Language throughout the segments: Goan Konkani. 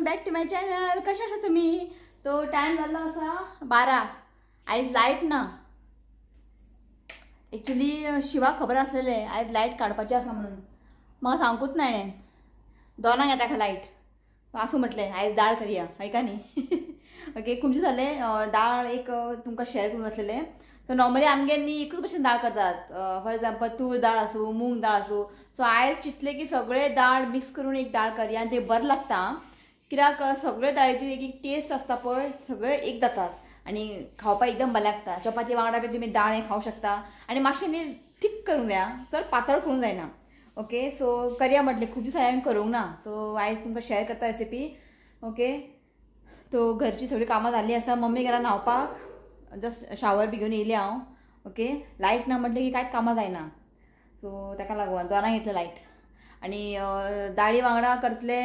Welcome back to my channel. कशें आसा तुमी? तो टायम जाल्लो आसा 12. आयज लायट ना. एक्चुली शिवाक खबर आसलेले आयज लायट काडपाची आसा म्हणून, म्हाका सांगूच ना हेणें. 2 येता का लायट आसूं म्हटलें आयज दाळ करया, हय का न्ही? ओके, खुबशें जालें दाळ एक तुमकां शेअर करूंक आसलेलें. सो नॉर्मली आमगेर न्ही एकूच भशेन दाळ करतात, फॉर एग्जाम्पल तूर दाळ आसूं, मूंग दाळ आसूं. सो आयज चिंतलें की सगळे दाळ मिक्स करून एक दाळ करया आनी ते बरें लागता, कित्याक सगळे दाळीची एक एक टेस्ट आसता पळय, सगळे एक जातात आनी खावपाक एकदम बरें लागता. चपाती वांगडा बी तुमी दाळ हें खावंक शकता आनी मातशें न्ही थीक करूंक जाय, चड पातळ करूंक जायना. ओके, सो करया म्हटलें, खूब दीस हांवें करूंक ना, सो आयज तुमकां शेअर करता रेसिपी. ओके, तो घरची सगळीं कामां जाल्लीं आसा, मम्मी गेला न्हांवपाक, जस्ट शावर बी घेवन येयलें हांव. ओके, लायट ना म्हटलें की कांयच कामां जायना, सो ताका लागून 2 घेतलें लायट. आनी दाळी वांगडा करतले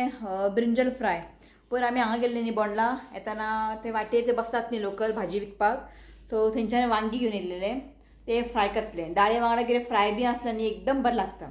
ब्रिंजल फ्राय. पयर आमी हांगा गेल्ले न्ही बोंडला, येताना ते वाटेर ते बसतात न्ही लोकल भाजी विकपाक, सो थंयच्यान वांगी घेवन येयलेले, ते फ्राय करतले. दाळी वांगडा कितें फ्राय बी आसलें न्ही एकदम बरें लागता.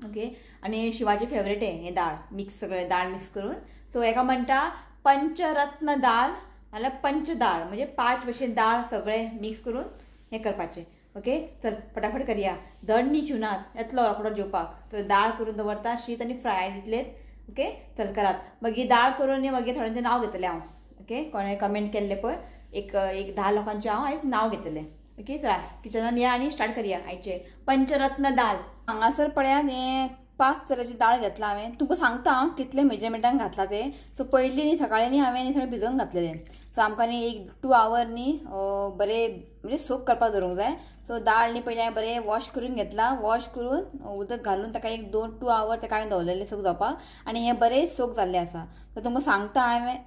ओके, आनी शिवाची फेवरेट हे दाळ मिक्स, सगळे दाळ मिक्स करून. सो हेका म्हणटा पंचरत्न दाळ नाल्यार पंचदाळ, म्हणजे 5 भशेन दाळ सगळे मिक्स करून हें करपाचें. ओके, चल फटाफट करया, धड न्ही शिवनात येतलो रोकडो जेवपाक. सो दाळ करून दवरता, शीत आनी फ्राय दितलेत. ओके, चल करात. मागीर दाळ करून न्ही मागीर थोड्यांचें नांव घेतलें हांव. ओके, कोणें कमेंट केल्लें पळय, एक एक 10 लोकांचें हांव आयज नांव घेतलें. ओके, चला किचनान या आनी स्टार्ट करया आयचें पंचरत्न दाळ. हांगासर पळयात हें 5 तरांची दाळ घेतला हांवें. तुमकां सांगता हांव कितले मेजरमेंटान घातला ते. सो पयलीं न्ही सकाळीं न्ही हांवें न्ही सगळें भिजोवन घातलेलें. सो आमकां न्ही एक 2 our न्ही बरें म्हणजे सोक करपाक दवरूंक जाय. सो दाळ न्ही पयलीं हांवें बरें वॉश करून घेतला, वॉश करून उदक घालून ताका एक 2 our ताका हांवें दवरलेलें सोक जावपाक, आनी हें बरें सोक जाल्लें आसा. सो तुमकां सांगता हांवें,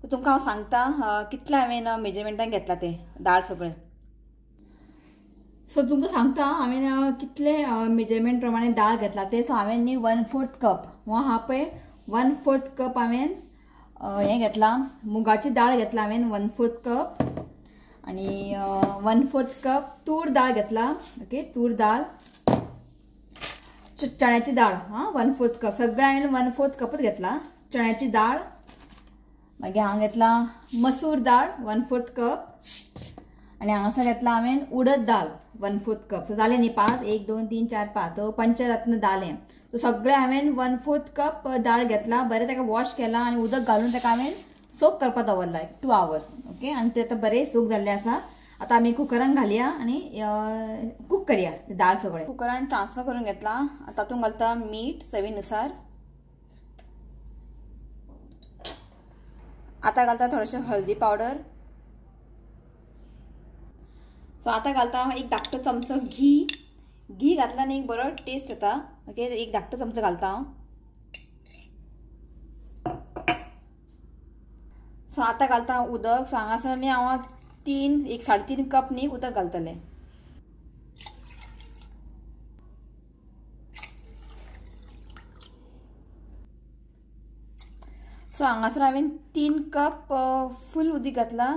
सो तुमकां हांव सांगता कितलें हांवें मेजरमेंटान घेतला तें दाळ सगळें. सो तुमकां सांगता हांवें कितले मेजरमेंट प्रमाणे दाळ घेतला ते. सो हांवें न्ही 1/4 कप, हो आहा पळय 1/4 कप हांवें हें घेतला, मुगाची दाळ घेतला हांवें 1/4 कप, आनी 1/4 कप तूर दाळ घेतला. ओके, तूर दाळ, चण्याची दाळ हां 1/4 कप, सगळें हांवें 1/4 कपच घेतला. चण्याची दाळ, मागीर हांगा घेतला मसूर दाळ 1/4 कप, आनी हांगासर घेतला हांवें उडद दाळ 1/4 कप. सो जालें न्ही 5, 1 2 3 4 5, तो पंचरत्न दाळ हें. सो सगळें हांवें 1/4 कप दाळ घेतला, बरें ताका वॉश केला आनी उदक घालून ताका हांवें सोक करपाक दवरला 2 आवर्स. ओके, आनी ते आतां बरें सोक जाल्लें आसा. आतां आमी कुकरान घालया आनी कूक करया दाळ सगळें. कुकरान ट्रान्सफर करून घेतला, तातूंत घालता मीठ चवीनुसार, आतां घालता थोडेशें हळदी पावडर. सो आतां घालता हांव एक धाकटो चमचो घी. घी घातला न्ही एक बरो टेस्ट येता. ओके, एक धाकटो चमचो घालता हांव. सो आतां घालता हांव उदक. सो हांगासर न्ही हांव 3.5 कप न्ही उदक घालतलें. सो हांगासर हांवें 3 कप फूल उदक घातला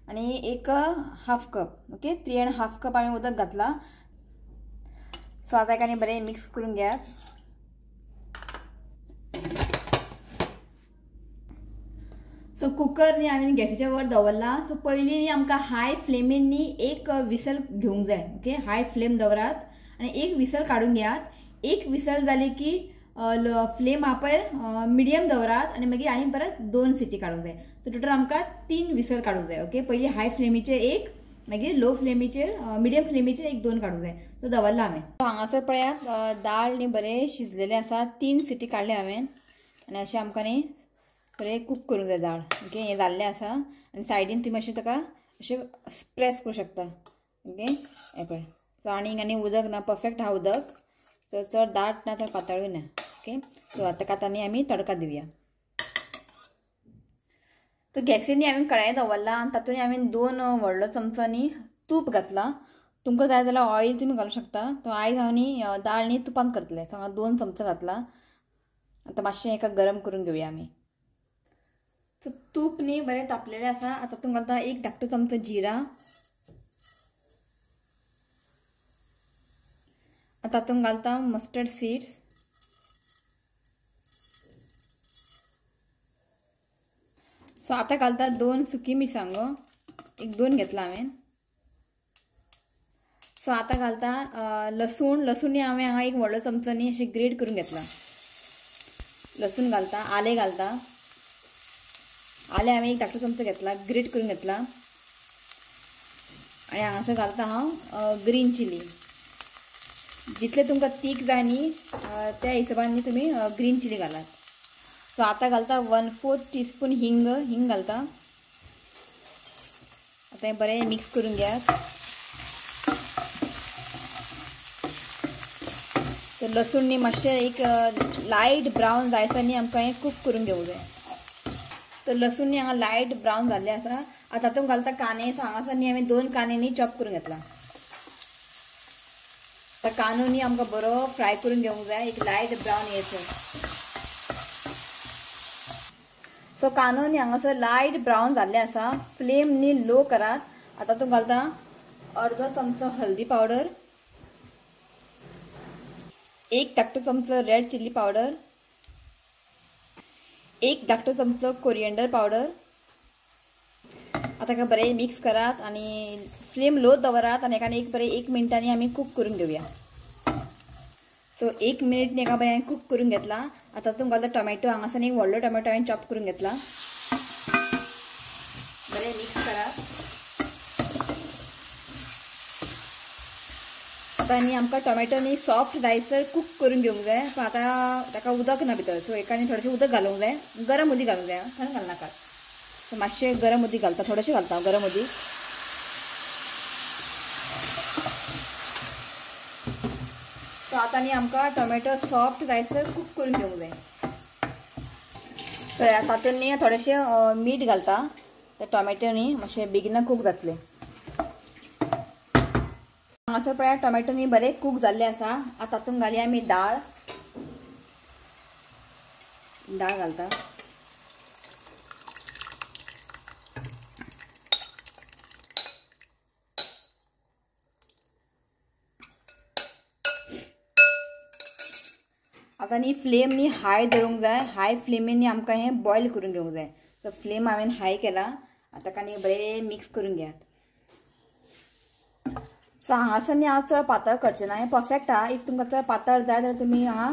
आनी एक 1/2 कप, ओके 3.5 कप हांवें उदक घातला. सो आतां आनी बरें मिक्स करून घेयात. सो कुकर न्ही हांवें गॅसीच्या वर दवरला. सो पयलीं न्ही आमकां हाय फ्लेमीन न्ही एक विसल घेवंक जाय. ओके, हाय फ्लेम दवरात आनी एक विसल काडून घेयात. एक विसल जाली की फ्लेम आहा पळय मिडियम दवरात आनी मागीर आनी परत 2 सिटी काडूंक जाय. सो टोटल आमकां 3 विसल काडूंक जाय. ओके, पयलीं हाय फ्लेमीचेर एक, मागीर लो फ्लेमीचेर मिडियम फ्लेमीचेर एक 2 काडूंक जाय. सो दवरला हांवें. हांगासर पळयात दाळ न्ही बरें शिजलेलें आसा, 3 सिटी काडले हांवें आनी अशें आमकां न्ही बरें कूक करूंक जाय दाळ. ओके, हें जाल्लें आसा आनी सायडीन तुमी अशें ताका अशें प्रेस करूं शकता. ओके, हें पळय. सो आनीक आनी उदक ना, परफेक्ट आहा उदक, चड चड दाट ना, चड पातळूय ना. ओके, सो आतां आतां न्ही आमी तडका दिवया. तो गॅसीर न्ही हांवें कढाई दवरला आनी तातूंत हांवें 2 व्हडलो चमचो न्ही तूप घातला. तुमकां जाय जाल्यार ऑयल तुमी घालूंक शकता. तो आयज हांव न्ही दाळ न्ही तुपान करतलें. सो हांगा 2 चमचो घातला. आतां मातशें हेका गरम करून घेवया आमी. सो तूप न्ही बरें तापलेलें आसा. आतां तातूंत घालता एक धाकटो चमचो जिरा, आतां तातूंत घालता मस्टर्ड सीड्स, सो आतां घालता 2 सुकी मिरसांगो, एक 2 घेतला हांवें। सो आतां घालता लसूण। लसूण हांवें हांगा एक व्हडलो चमचो न्ही अशें ग्रेट करून घेतला। लसूण घालता, आलें घालता। आलें हांवें एक धाकटो चमचो घेतला, ग्रेट करून घेतला। आनी हांगासर घालता हांव ग्रीन चिली। जितले तुमकां तीख जाय न्ही त्या हिशोबान न्ही तुमी ग्रीन चिली घालात। सो आतां घालता 1/4 टीस्पून हिंग। हिंग घालता। आतां हें बरें मिक्स करून घेयात। तर लसूण न्ही मातशें एक लायट ब्रावन जायसर न्ही आमकां हें कूक करून घेवंक जाय। तर लसूण न्ही हांगा लायट ब्रावन जाल्लें आसा। आतां तातूंत घालता कांदे। सो हांगासर न्ही हांवें 2 कांदे न्ही चॉप करून घेतला। आतां कांदो न्ही आमकां बरो फ्राय करून घेवंक जाय, एक लायट ब्रावन येयसर। सो कांदो न्ही हांगासर लायट ब्रावन जाल्लें आसा। फ्लेम न्ही लो करात। आतां तातूंत घालता अर्दो चमचो हल्दी पावडर, 1 धाकटो चमचो रेड चिली पावडर, 1 धाकटो चमचो कोरिएंडर पावडर। आतां एका बरें मिक्स करात आनी फ्लेम लो दवरात आनी एका एक बरें 1 मिनटांनी आमी कूक करून घेवया। सो 1 मिनट न्ही एका बरें कूक करून घेतला। आतां तातूंत घालता टोमॅटो। हांगासर एक व्हडलो टोमॅटो हांवें चॉप करून घेतला। बरें मिक्स करात। आतां न्ही आमकां टोमॅटो न्ही सॉफ्ट जायसर कूक करून घेवंक जाय। पूण आतां ताका उदक ना भितर, सो एका न्ही थोडेशें उदक घालूंक जाय। गरम उदीक घालूंक जाय, थंड घालनाकात। सो मातशें गरम उदीक घालता, थोडेशें घालता गरम उदीक। सो आतां न्ही आमकां टोमॅटो सॉफ्ट जायसर कूक करून घेवंक जाय। तर तातूंत न्ही थोडेशें मीठ घालता, तर टोमॅटो न्ही मातशें बेगीन कूक जातलें। हांगासर पळया टोमॅटो न्ही बरें कूक जाल्लें आसा। आतां तातूंत घालया आमी दाळ। दाळ घालता। आतां न्ही फ्लेम न्ही हाय धरूंक जाय। हाय फ्लेमीन न्ही आमकां हें बॉयल करून घेवंक जाय। सो फ्लेम हांवें हाय केला। आतां ताका न्ही बरें मिक्स करून घेयात। सो हांगासर न्ही हांव चड पातळ करचें ना, हें परफेक्ट आहा। If तुमकां चड पातळ जाय जाल्यार तुमी हांगा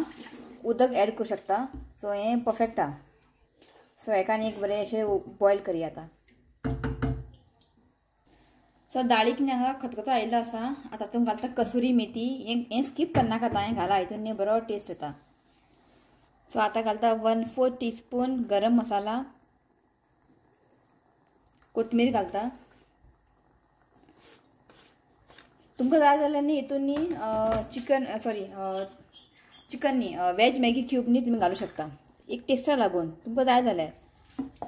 उदक एड करूं शकता। सो हें परफेक्ट आहा। सो हेका न्ही एक बरें अशें बॉयल करया आतां। सो दाळीक न्ही हांगा खतखतो आयिल्लो आसा। आतां तातूंत घालता कसुरी मेथी। हें स्कीप करनाका, आतां हें घाला, हितून न्ही बरो टेस्ट येता। सो आतां घालता 1/4 टीस्पून गरम मसाला, कोथमीर घालता। तुमकां जाय जाल्यार न्ही हितून न्ही चिकन सॉरी चिकन न्ही वेज मॅगी क्यूब न्ही तुमी घालूं शकता, एक टेस्टा लागून तुमकां जाय जाल्यार।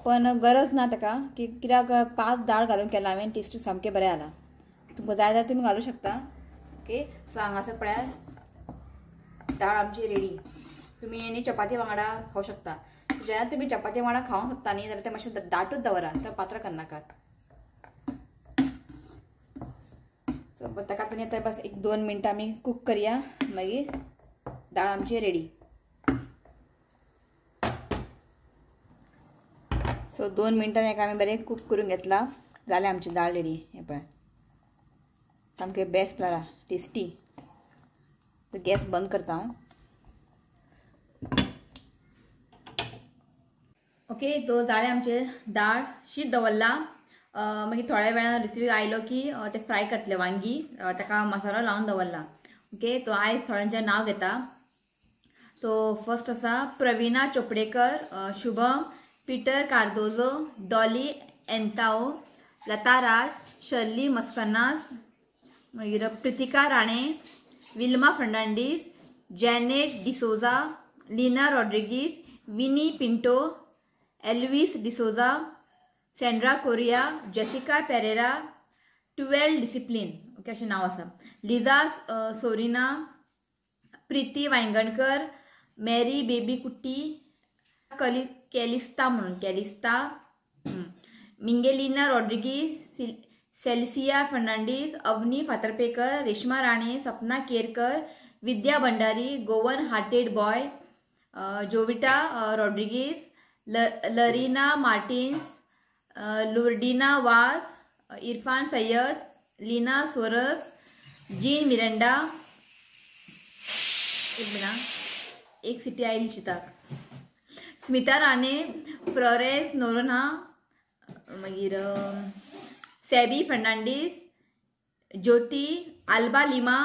पण गरज ना ताका, की कित्याक 5 दाळ घालून केला हांवें, टेस्ट सामकें बरें आला। तुमकां जाय जाल्यार तुमी घालूं शकता। ओके, सो हांगासर पळयात दाळ आमची रेडी। तुमी न्ही चपाती वांगडा खावं शकता। जेन्ना तुमी चपाती वांगडा खावंक शकता न्ही जाल्यार तें मातशें दाटूच दवरात, तर पातळ करनाकात। सो ताका न्ही आतां बस 1-2 मिनटां आमी कूक करया, मागीर दाळ आमची रेडी। सो 2 मिनटां हेका आमी बरें कूक करून घेतला, जालें आमची दाळ रेडी। हें पळय सामकें बेस्ट जाला, टेस्टी। गॅस बंद करता हांव। ओके, तो जालें आमचें दाळ शीत दवरला। मागीर थोड्या वेळान ऋत्विक आयलो की ते फ्राय करतले वांगी, ताका मसालो लावन दवरला। ओके, तो आयज थोड्यांचें नांव घेता। तो फर्स्ट आसा Praveena Chopdekar, Shubham, Peter Cardozo, Dolly Entao, Lata Raj, Shirley Mascarenhas, मागीर Pritika Rane, Wilma Fernandes, Janet D'Souza, Lina Rodrigues, Winnie Pinto, Elvis D'Souza, Sandra Correa, Jessica Pereira, 12 discipline, okay अशें नांव आसा, Liza Sorina, Preeti Vaingankar, Mary Baby Kutty, Calista म्हणून Calista, Mingelina Rodrigues, Celicia Fernandes, Avani Fatarpekar, Reshma Rane, Sapna Kerkar, Vidya Bhandari, Goan hearted boy, Jovita Rodrigues, Larina Martins, Lourdina Vaz, Irfan Syed, Leena Soares, Jean Miranda. एक मिनट, एक सिटी आयली शिताक. स्मिता राणे, फ्लोरेंस नोरोन्हा, मागीर Seby Fernandes, Jyoti, Alba Lima,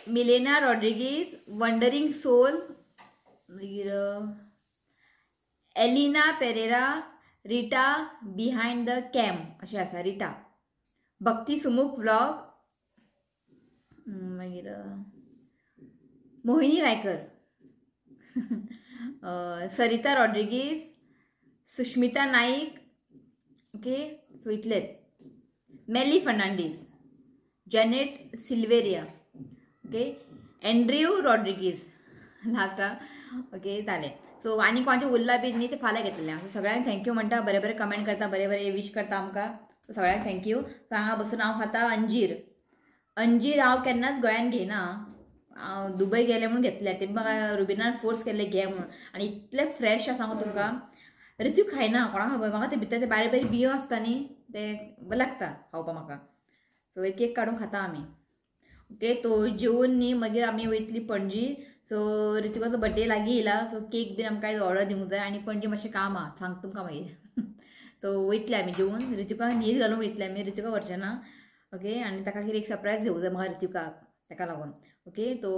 Milena Rodrigues, wandering soul, मागीर Elina Pereira, Rita behind the cam अशें आसा रिटा, भक्ती सुमुख व्लॉग, मागीर मोहिनी रायकर, सरिता रॉड्रिगीज, सुष्मिता नाईक. ओके सो इतलेच. Meli Fernandes, Janet Silveria, okay Andrew Rodrigues लास्टाक. Okay जालें. सो आनी कोणाचें उरलां बी न्ही तें फाल्यां घेतलें. सगळ्यांक thank you म्हणटा, बरें बरें कमेंट करता, बरें बरें विश करता आमकां. सगळ्यांक thank you. सो हांगा बसून हांव खाता अंजीर. अंजीर हांव केन्नाच गोंयान घेयना, हांव दुबय गेलें म्हणून घेतलें, ते म्हाका रुबिनान फोर्स केल्लें घे म्हणून. आनी इतलें फ्रेश आसा सांगू तुमकां. रित्यूक खायना कोणाक खबर, म्हाका ते भितर ते बारीक बारीक बियो आसता न्ही ते बरें लागता खावपाक म्हाका. सो एक एक काडून खाता आमी. ओके तो जेवन न्ही मागीर आमी वयतली पणजी. सो ऋतिकाचो बड्डे लागीं येयला, सो केक बीन आमकां आयज ऑर्डर दिवंक जाय आनी पणजी मातशें काम आहा, सांगता तुमकां मागीर. सो वयतले आमी जेवन, ऋतिकाक न्हीद घालून वयतले आमी, ऋतिका व्हरचें ना. ओके आनी ताका कितें एक सरप्रायज घेवंक जाय म्हाका ऋतिकाक, ताका लागून. ओके तो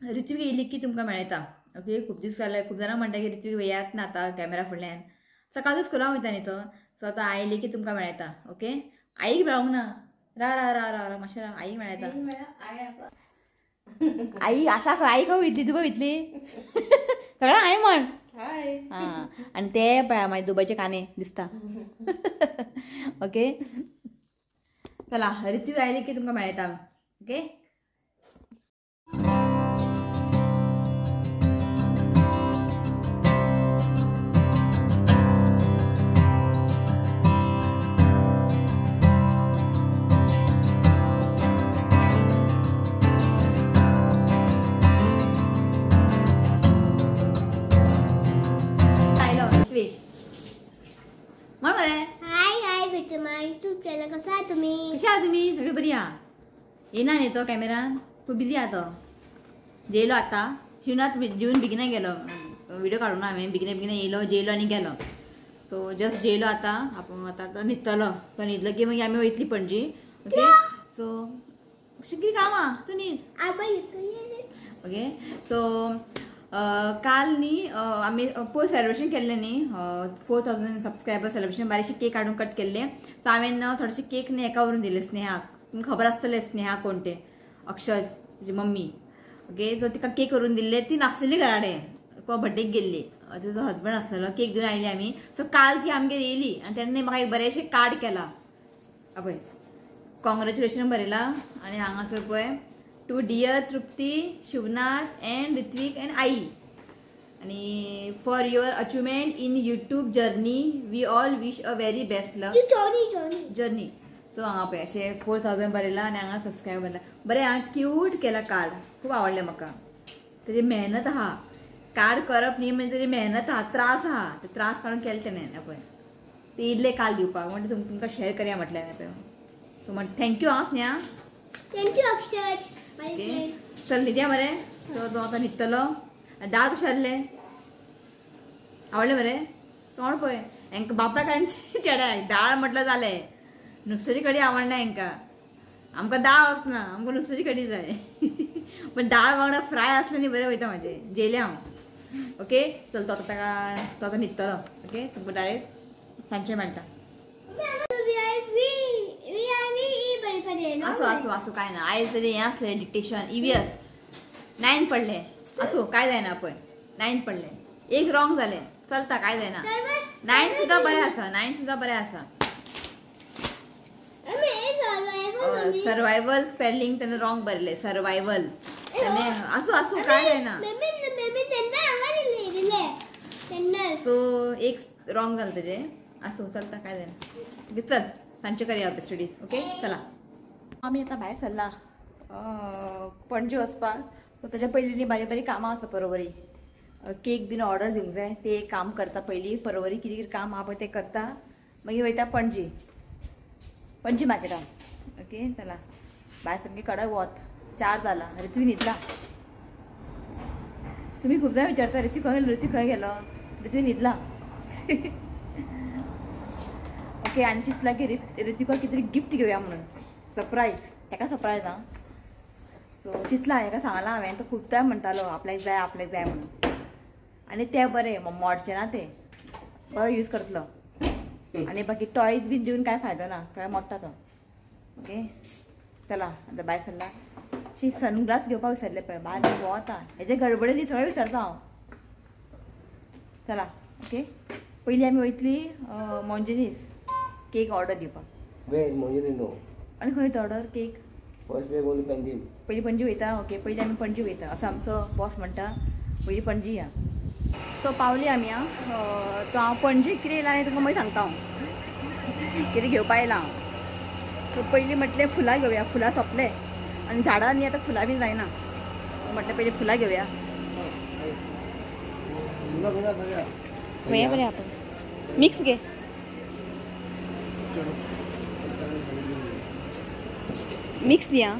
ऋतिक येयली की तुमकां मेळटा. ओके खूब दीस जाले, खूब जाणां म्हणटा की ऋतिक येयात ना आतां कॅमेरा फुडल्यान, सकाळचो स्कुलान वयता न्ही तो. सो आतां आयली की तुमकां मेळटा. ओके आईक मेळोंक ना, रा रा रा रा रा मातशें रा, आईक मेळटा. आई आसा खंय, आई खंय वयतली, दुबय वयतली सगळ्यांक आई म्हण. हां आनी ते पळय मागीर दुबयचे काने दिसता. ओके चला ऋतिक आयली की तुमकां मेळटा. ओके म्हण मरे. हाय हाय my YouTube channel, कसं आहा तुम्ही? कशें आहा तुमी? सगळी बरी आहा. येना न्ही तो कॅमेरान, खूब बिजी आहा तो. जेयलो आतां शिवनाथ जेवन बेगिना गेलो, व्हिडिओ काडूं ना हांवें, बेगिना बेगिना येयलो, जेयलो आनी गेलो. सो जस्ट जेयलो आतां, आपूण आतां तो न्हिदतलो, तो न्हिदलो की मागीर आमी वयतली पणजी. ओके सो अशें कितें काम आहा, तूं न्हीद. ओके सो काल न्ही आमी पयर सेलिब्रेशन केल्लें न्ही, 4000 सबस्क्रायबर सेलिब्रेशन, बारीकशे केक हाडून कट केल्ले. सो हांवें थोडेशे केक न्ही एका व्हरून दिले स्नेहाक, तुमकां खबर आसतलें स्नेहा कोण तें, अक्षर तिची मम्मी. ओके सो तिका केक व्हरून दिल्ले, ती नासलेली घरा कडेन, कोण बड्डेक गेल्ली, तिचो हजबंड आसलेलो, केक दिवन आयली आमी. सो काल ती आमगेर येयली आनी तेन्ना म्हाका एक बरेंशें कार्ड केलां, पळय कॉंग्रेच्युलेशन बरयलां आनी हांगासर पळय to dear Trupti, Shivnath and Ritvik and आई, आनी for your achievement in YouTube journey, we all wish a very best luck journey. So हांगा पळय अशें 4000 बरयलां आनी हांगा सबस्क्रायब बरयलां. बरें हांगा क्यूट केलां कार्ड, खूब आवडलें म्हाका. तेजी मेहनत आहा, कार्ड करप न्ही म्हणजे तेजी मेहनत आहा, त्रास आहा, ते त्रास काडून केलें तेणें. पळय ते इल्लें काल दिवपाक म्हणटा तुमकां शेअर करया म्हटलें हांवें पळय. सो म्हण thank you आं स्नेहा. Thank you अक्षर. ओके चल न्हिदया मरे. सो तो आतां न्हिदतलो. दाळ कशें आहलें, आवडलें मरे? तोंड पळय हेंका बापा कारण चेड्या दाळ म्हटल्यार जालें, नुस्त्याची कडी आवडना हेंकां. आमकां दाळ वचना, आमकां नुस्त्याची कडी जाय. पण दाळ वांगडा फ्राय आसलें न्ही बरें वयता म्हाजें, जेयलें हांव. ओके चल तो आतां ताका तो आतां न्हिदतलो. ओके तुमकां डायरेक्ट सांजचें मेळटा. आसूं आसूं आसूं कांय ना, आयज तरी हें आसलें डिक्टेशन, EVS 9 पडलें. आसूं कांय जायना, पळय 9 पडलें, एक रॉंग जालें, चलता कांय जायना. 9 सुद्दां बरें आसा, 9 सुद्दां बरें आसा. सर्वायवल स्पेलिंग तेणें रॉंग बरयलें, सर्वायवल तेणें. आसूं आसूं कांय जायना. सो एक रॉंग जालें तेजें, आसूं चलता कांय जायना. ओके चल सांजचें करया अभ्यास स्टडीज. ओके चला आमी आतां भायर सरला पणजे वचपाक. सो ताच्या पयलीं न्ही बारीक बारीक कामां आसा बरोबरी. केक बीन ऑर्डर दिवंक जाय ते काम करता पयलीं परवरी कितें कितें काम आहा पळय तें करता मागीर वयता पणजी पणजी मार्केटान. ओके चला भायर सामकें कडक वत 4 जालां. ऋत्वी न्हिदला. तुमी खूब जाण विचारता ऋत्वी खंय गेलो ऋत्वी खंय गेलो. ऋत्वी न्हिदला. ओके आनी चिंतला की ऋत्विका कितें गिफ्ट घेवया म्हणून सरप्रायज ताका सरप्रायज आं. सो चिंतला हांवें सांगलां हांवें तो खूब टायम म्हणटालो आपल्याक जाय आपल्याक जाय म्हणून आनी तें बरें मोडचें ना तें बरो यूज करतलो आनी बाकी टॉयज बीन दिवन कांय फायदो ना सगळें मोडटा तो. ओके चला आतां भायर सरला. शी सनग्लास घेवपाक विसरले पळय भायर वता हेजे गडबडीन सगळें विसरता हांव. चला ओके पयलीं आमी वयतली मोंजेनीस केक ऑर्डर दिवपाक. आनी खंय ऑर्डर केक? पयलीं पणजी वयता. ओके पयलीं आमी पणजी वयता असो आमचो बॉस म्हणटा पयलीं पणजी या. सो पावली आमी आं. तो हांव पणजी कितें येयलां आनी तुमकां मागीर सांगता हांव कितें घेवपा येयलां हांव. सो पयलीं म्हटलें फुलां घेवया फुलां सोंपले आनी झाडां न्ही आतां फुलां बी जायना म्हटलें पयलीं फुलां घेवया. बरें बरें आपण मिक्स घे. मिक्स दी आं.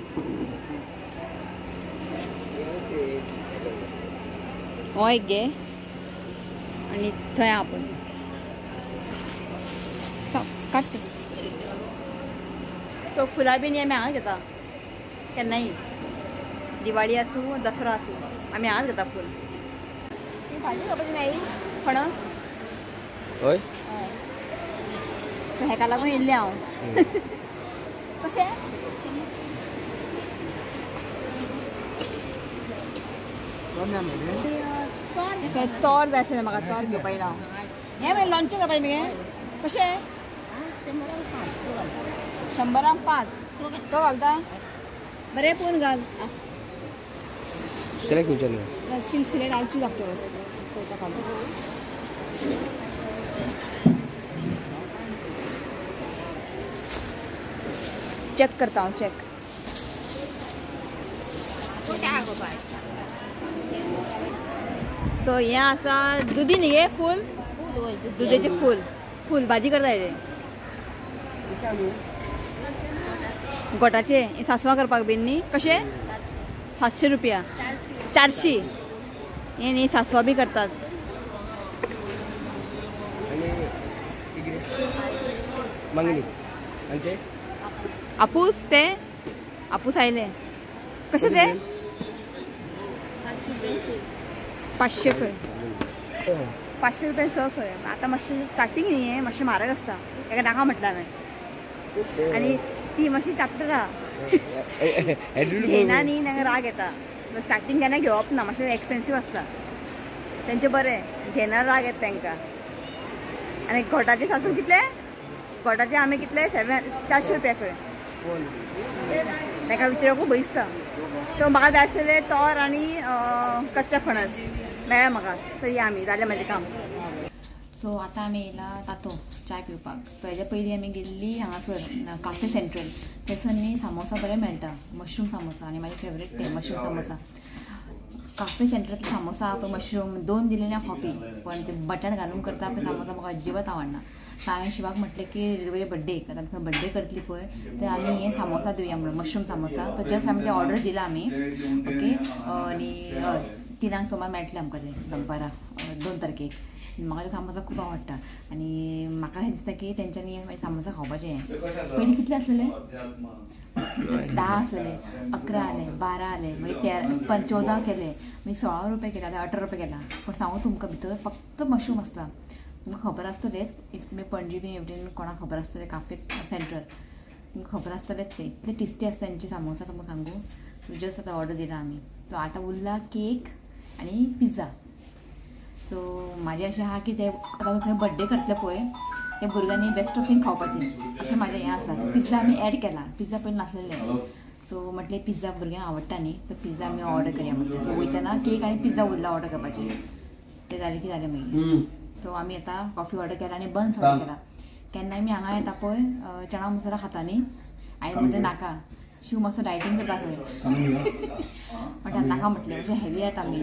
हो एक घे आनी थंय आपण काडटा. सो फुलां बीन आमी हांगा घेता केन्नाय दिवाळी आसूं दसरो आसूं आमी हांगाच घेता फूल. भाजी खावपाची मेळ्ळी फणस. हय हेका लागून येयल्लें हांव. कशें तोर जाय आसलें म्हाका तोर घेवपा येयला हांव. हें मागीर लोणचें करपाचें मगे कशें? 100 5 सो घालता बरें पोवन घाल. सिलेक्ट सिलेक्ट आल चूज आफ्टरवर्ड्स. चेक करता हांव चेक. सो हें आसा दुदी न्ही गे फूल दुदीचें फूल फूल भाजी करता हेजें गोटाचें सासवां करपाक बीन न्ही. कशें? 700 रुपया 400. हें न्ही सासवां बी करतात. आपूस ते आपूस आयले कशें ते? 500 खंय 500 रुपया स खंय. आतां मातशें स्टार्टींग न्ही हें मातशें म्हारग आसता ताका नाका म्हटलें हांवें आनी ती मातशी चाप्टर आहा घेयना न्ही तांकां राग येता. स्टार्टींग केन्ना घेवप ना मातशें एक्सपेन्सीव आसता तेंचें बरें घेयना राग येता तांकां. आनी घोटाचे सासू कितले? घोटाचे आमी कितले 400 रुपया खंय. ताका विचारकूय भंय दिसता. सो म्हाका जाय आसलेलें तोर आनी कच्चा फणस मेळ्ळें म्हाका. सो या आमी जालें म्हाजें काम. सो आतां आमी येयला तातो चाय पिवपाक. सो हेज्या पयलीं आमी गेल्ली हांगासर काफे सेंट्रल. थंयसर न्ही सामोसा बरें मेळटा मशरूम सामोसा आनी म्हाजे फेवरेट ते mushroom samosa. Cafe central samosa पळय मशरूम 2 दिलेले कॉफी पण ते बटाट घालून करता पळय सामोसा म्हाका अजिबात आवडना. सो हांवें शिवाक म्हटलें की तुगे बड्डे आतां आमकां बड्डे करतली पळय ते आमी हें सामोसा दिवया म्हणून मशरूम सामोसा. तो जस्ट आमी ते ऑर्डर दिला आमी. ओके आनी हय 3 सुमार मेळटलें आमकां तें दनपारां 2 तारखेक. म्हाका ते सामोसा खूब आवडटा आनी म्हाका अशें दिसता की तेंच्यांनी सामोसा खावपाचें. पयलीं कितले आसलेले? 10 आसलेले 11 आले 12 आले मागीर 13 14 केले मागीर 16 रुपया केले आतां 18 रुपया केला. पूण सांगू तुमकां भितर फक्त मशरूम आसता. तुमकां खबर आसतलेंच if तुमी पणजी बीन एवढी कोणाक खबर आसतलें काफे सेंट्रल तुमकां खबर आसतलेंच तें इतलें टेस्टी आसता तेंचे सामोसा. तुमकां सांगू जस्ट आतां ऑर्डर दिला आमी. सो आतां उरला केक आनी पिझ्झा. सो म्हाजें अशें आहा की ते आतां आमी खंय बड्डे करतले पळय ते भुरग्यांनी बेस्ट ऑफ थिंग खावपाचें अशें म्हाजें हें आसा. पिझ्झा आमी एड केला पिझ्झा पयलीं नासलेले. सो म्हटलें पिझ्झा भुरग्यांक आवडटा न्ही सो पिझ्झा आमी ऑर्डर करया म्हटलें. सो वयतना केक आनी पिझ्झा उरला ऑर्डर करपाचें तें जालें की जालें मागीर. सो आमी आतां कॉफी ऑर्डर केला आनी बन्स ऑर्डर केला. केन्नाय आमी हांगा येता पळय चणा मसाला खाता न्ही हांवें म्हटलें नाका शिव मातसो डायटींग करता खंय म्हटल्यार नाका म्हटलें मातशें हेवी येता आमी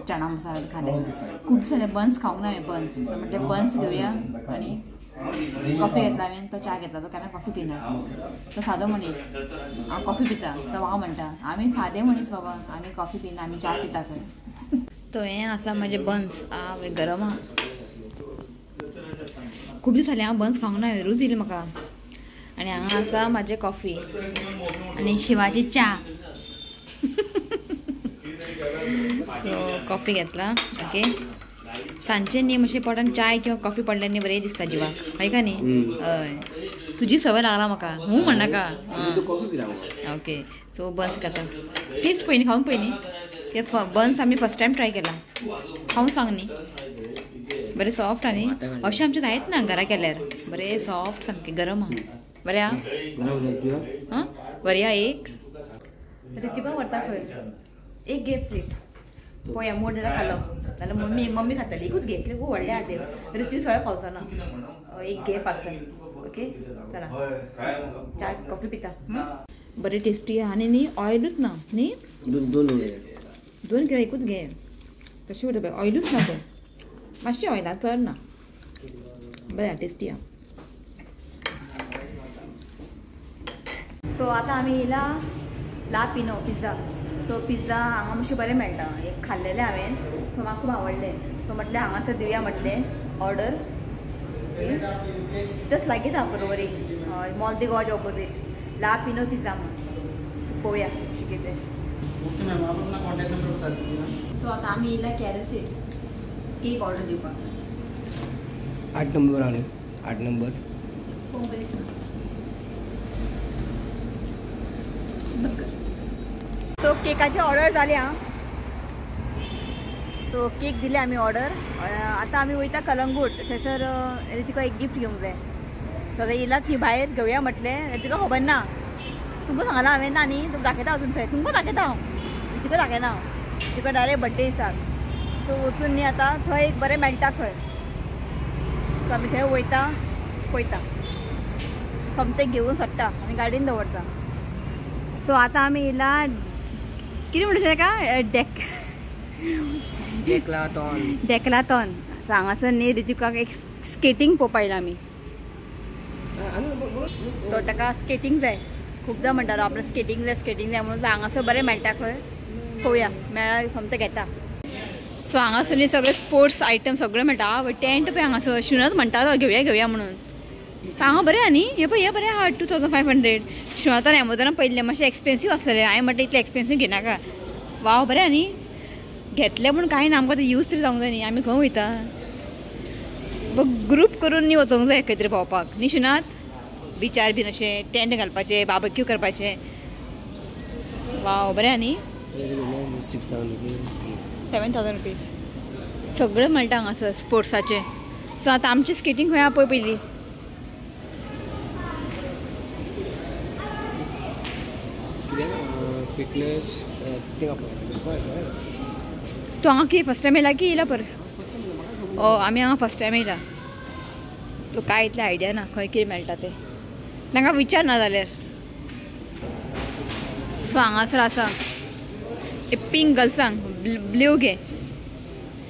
चणा मसाला खाले खूब जालें बन्स खावंक ना हांवें बन्स म्हटलें बन्स घेवया आनी कॉफी घेतला हांवें तो च्या घेतला तो केन्ना कॉफी पिना तो सादो मनीस हांव कॉफी पिता तो म्हाका म्हणटा आमी सादे मनीस बाबा आमी कॉफी पिना आमी च्या पिता खंय. तो हें आसा म्हाजें बन्स आवय गरम आहा खूब दीस जाले हांव बन्स खावंक ना रूच येयली म्हाका. आनी हांगा आसा म्हाजें कॉफी आनी शिवाची च्या. सो कॉफी घेतला ओके. सांजचे न्ही मातशें पोटान चाय किंवा कॉफी पडल्यार न्ही बरें दिसता जिवाक हय का न्ही. हय तुजी सवय लागला म्हाका हूं म्हणनाका. ओके सो बन्स खाता टेस्ट पळय न्ही खावन पळय न्ही ते बन्स आमी फर्स्ट टायम ट्राय केला खावन सांग न्ही बरें सॉफ्ट आनी अशें आमचें जायत ना घरा केल्यार बरें सॉफ्ट सामकें गरम आहा बरें आहा हां बरें आहा. एक रितिका व्हरता खंय एक घे प्लेट पळोवया मोड जाल्यार खालो जाल्यार मम्मी मम्मी खातली एकूच घे कित्याक खूब व्हडलें आहा तें रिती सगळें पावचो ना एक घे पार्सल ओके. चला च्या कॉफी पिता बरें टेस्टी आहा आनी न्ही ऑयलूच ना न्ही दोन कितें एकूच घे तशें उरता पळय ऑयलूच ना पळय मातशें ऑयला चड ना बरें टेस्टी आहा. सो आतां आमी येयला ला पिनो पिझ्झा. सो पिझ्झा हांगा मातशें बरें मेळटा एक खाल्लेलें हांवें सो म्हाका खूब आवडलें. सो म्हटलें हांगासर दिवया म्हटलें ऑर्डर जस्ट लागींच आहा पर्वरी मॉल दी गोवाच्या ऑपोजीट ला पिनो पिझ्झा म्हणून पळोवया कशें कितें. सो आतां आमी येयला कॅरसीट केक ऑर्डर दिवपाक. 8 नंबर आले 8 नंबर सो केकाची ऑर्डर जाली आं. सो केक दिले आमी ऑर्डर. आतां आमी वयता कलंगूट थंयसर तिका एक गिफ्ट घेवंक जाय. सो आतां येयलात न्ही भायर घेवया म्हटलें तिका खबर ना तुमकां सांगलां हांवें ना न्ही तुमकां दाखयता वचून थंय तुमकां दाखयता हांव तिका दाखयना हांव तिका डायरेक्ट बड्डे दिसाक. सो वचून न्ही आतां थंय एक बरें मेळटा खंय सो आमी थंय वयता पळयता सोमतें घेवन सोडटा आनी गाडयेन दवरता. सो आतां आमी येयला कितें म्हणटा ताका डेकलाथॉन डेकलाथॉन. सो हांगासर न्ही रितिकाक एक स्केटींग पळोवपा येयला आमी. तो ताका स्केटींग जाय खुबदां म्हणटालो आपल्याक स्केटींग जाय स्केटींग जाय म्हणून हांगासर बरें मेळटा खंय पळोवया मेळ्ळा सोमतें घेता. सो हांगासर न्ही सगळे स्पोर्ट्स आयटम सगळें मेळटा. टेंट पळय हांगासर शिवनाथ म्हणटालो घेवया घेवया म्हणून हांगा बरें आहा न्ही हें पळय हें बरें आहा 2500. शिवनाथान एमेझॉनान पळयल्लें मातशें एक्सपेन्सीव आसलेलें हांवें म्हटलें इतलें एक्सपेन्सीव घेनाका. वाव बरें आहा न्ही घेतलें म्हूण कांय ना आमकां तें यूज तरी जावंक जाय न्ही आमी खंय वयता ग्रूप करून न्ही वचोंक जाय खंय तरी भोंवपाक न्ही शिवनाथ बिचार बीन अशें टेंट घालपाचें बार्बेक्यू करपाचें. वाव बरें आहा न्ही 7000 रुपीज सगळें मेळटा हांगासर स्पोर्ट्साचें. सो आतां आमचें स्केटींग खंय आहा पळय पयलीं. फिटनेस तूं हांगा कितें फर्स्ट टायम येयला की येयला पर आमी हांगा फर्स्ट टायम येयला सो कांय इतलें आयडिया ना खंय कितें मेळटा तें तांकां विचार ना जाल्यार. सो हांगासर आसा पिंक गर्ल्सांक ब्ल्यू घे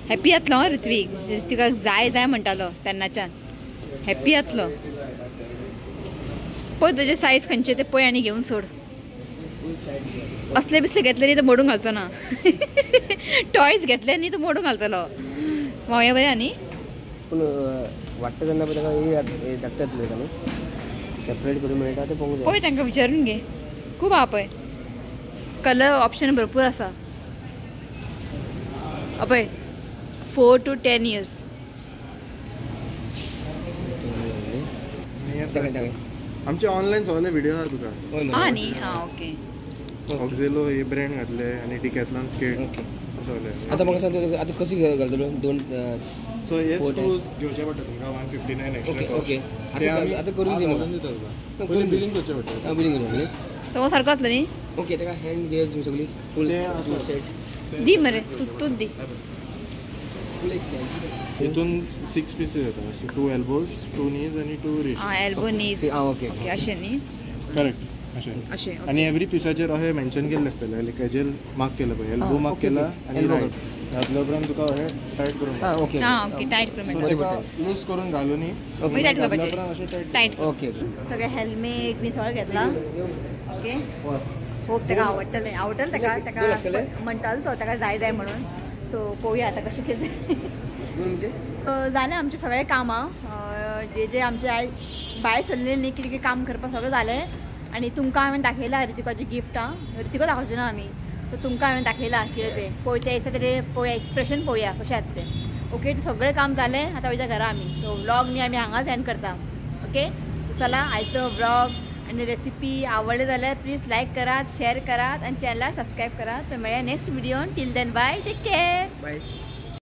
हॅप्पी जातलो हां ऋत्वीक ऋत्विकाक जाय जाय म्हणटालो तेन्नाच्यान हॅप्पी जातलो. पळय तुजे सायज खंयचे ते पळय आनी घेवन सोड. असले बिसले घेतले न्ही तर मोडून घालचो ना टॉयज घेतले न्ही तूं मोडून घालतलो. हें बरें आहा न्ही पूण वाडटा तेन्ना पळय ताका धाडटात न्ही सेपरेट करून मेळटा तें पळोवंक जाय. पळय तांकां विचारून घे खूब आहा पळय कलर ऑप्शन भरपूर आसा. पळय 4 to 10 years. आमचे ऑनलायन सगळे व्हिडिओ आहा तुका. आं न्ही आं ओके. ऑक्झेलो हे ब्रँड घातले आनी डिकॅथलॉन स्केट्स सगळे. आतां म्हाका सांग आतां कशी घालतलो दोन सो हे स्कूज घेवचे पडटा तुमकां 159 एक्स्ट्रा. ओके आतां करून दी म्हाका. पयलीं बिलींग करचें पडटा. बिलींग करूं सगळो सारको जातलो न्ही. ओके ताका हँड गियर्स सगळी फूल सेट दी मरे तूंच दी. हितून 6 पीसेस येता अशे 2 एल्बोज 2 नीज आनी 2 रिस्ट. आं एल्बो नीज आं ओके ओके अशें न्ही करेक्ट. अशें. अशें. आनी एवरी पिसाचेर अशें मेन्शन केल्लें आसतलें, लायक हेजेर मार्क केलं पळय, एल्बो मार्क केला आनी रायट घातल्या उपरांत तुका अशें टायट करून. हां ओके. हां ओके, टायट करून. सो तेका लूज करून घालून टायट घातल्या उपरांत अशें टायट. टायट. ओके. सगळें हेल्मेट बी सगळें घेतला. ओके, होप ताका आवडटलें. आवडटलें ताका, ताका म्हणटालो तो ताका जाय जाय म्हणून. सो पळोवया आतां कशें कितें जालें. आमचें सगळें कामां जे जे आमचे आयज भायर सरलें न्ही कितें कितें काम करपाक सगळें जालें. आनी तुमकां हांवें दाखयलां ऋतिकाचें गिफ्ट. आं, ऋतिका दाखोवचें ना आमी, सो तुमकां हांवें दाखयलां कितें तें. पळोवया तें दिसा तेजें, पळोवया एक्सप्रेशन पळोवया कशें आसा तें. ओके, सगळें काम जालें, आतां वयता घरा आमी. सो व्लॉग न्ही आमी हांगाच एंड करता. ओके, चला, आयचो व्लॉग आनी रेसिपी आवडले जाल्यार प्लीज लायक करात, शेअर करात आनी चॅनलाक सबस्क्रायब करात. तर मेळया next व्हिडियोन. Till then bye, take care. Bye.